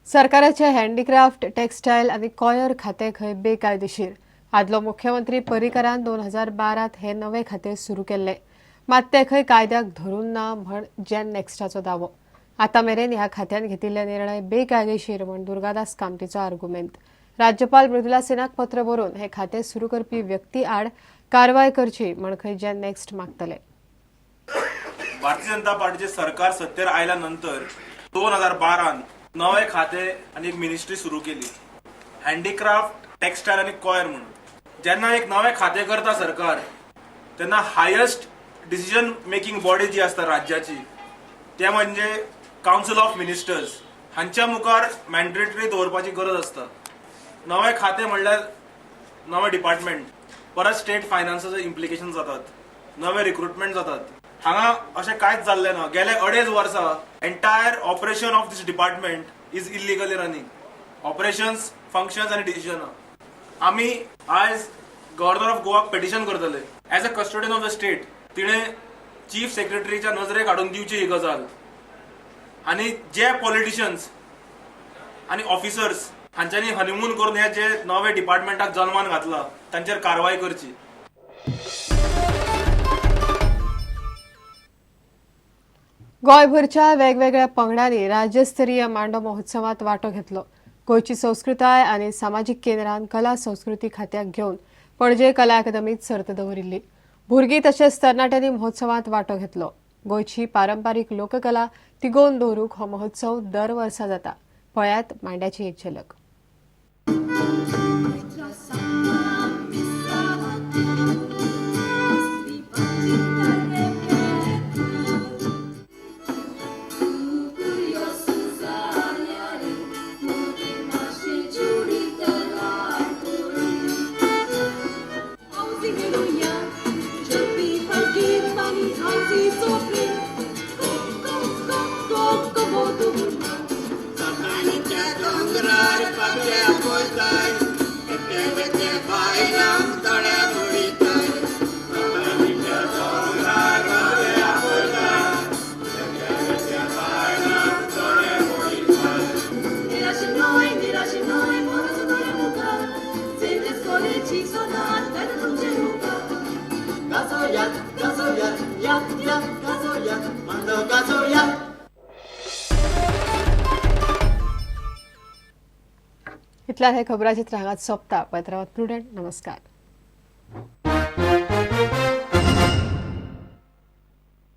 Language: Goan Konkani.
सरकाराचे हँडीक्राफ्ट, टेक्सटायल आनी कॉयर खातें खंय बेकायदेशीर. आदलो मुख्यमंत्री पर्रीकारान 2012 हें नवें खातें सुरू केल्लें, मात तें खंय कायद्याक धरून ना म्हण जेन नेक्स्टाचो दावो. आतां मेरेन ह्या खात्यान घेतिल्ले निर्णय बेकायदेशीर म्हण दुर्गादास कामतीचो आर्गुमेंत. राज्यपाल मृदुला सिन्हाक पत्र बरोवन हें खातें सुरू करपी व्यक्ती आड कारवाय करची म्हण खंय जेन नेक्स्ट मागतले. भारतीय जनता पार्टीचे सरकार सत्तेर आयल्या नंतर 2012 नवे खाते आनी एक मिनिस्ट्री सुरू केली, हँडीक्राफ्ट, टेक्सटायल आनी कॉयर म्हणून. जेन्ना एक नवें खातें करता सरकार तेन्ना हायस्ट डिसिजन मेकिंग बॉडी जी आसता राज्याची ते म्हणजे कावन्सिल ऑफ मिनिस्टर्स हांच्या मुखार मॅन्डेटरी दवरपाची गरज आसता. नवें खातें म्हणल्यार नवें डिपार्टमेंट, परत स्टेट फायनान्साचे इम्प्लिकेशन जातात, नवे रिक्रुटमेंट जातात. हांगा अशें कांयच जाल्लें ना. गेले 2.5 वर्सां entire operation of this department is illegally running. Operations, functions आनी डिसिजनां. आमी आयज गव्हर्नर ऑफ गोवाक पिटिशन करतले. As a custodian of the state तिणें चीफ सेक्रेटरीच्या नजरेक हाडून दिवची ही गजाल आनी जे पॉलिटिशियन्स आनी ऑफिसर्स हांच्यांनी हनिमून करून हे जे नवे डिपार्टमेंटाक जल्मान घातला तांचेर कारवाय करची. गोंयभरच्या वेगवेगळ्या पंगडांनी राज्यस्तरीय मांडो महोत्सवात वांटो घेतलो. गोंयची संस्कृताय आनी सामाजीक केंद्रान कला संस्कृती खात्याक घेवन पणजे कला अकादमीत सर्त दवरिल्ली. भुरगीं तशेंच तरणाट्यांनी महोत्सवात वांटो घेतलो. गोंयची पारंपारीक लोककला तिगोवन दवरूंक हो महोत्सव दर वर्सा जाता. पळयात मांड्याची एक झलक. इतल्यान हे खबराचित्र हांगाच सोंपता. पळयत रावात प्रुडंट. नमस्कार.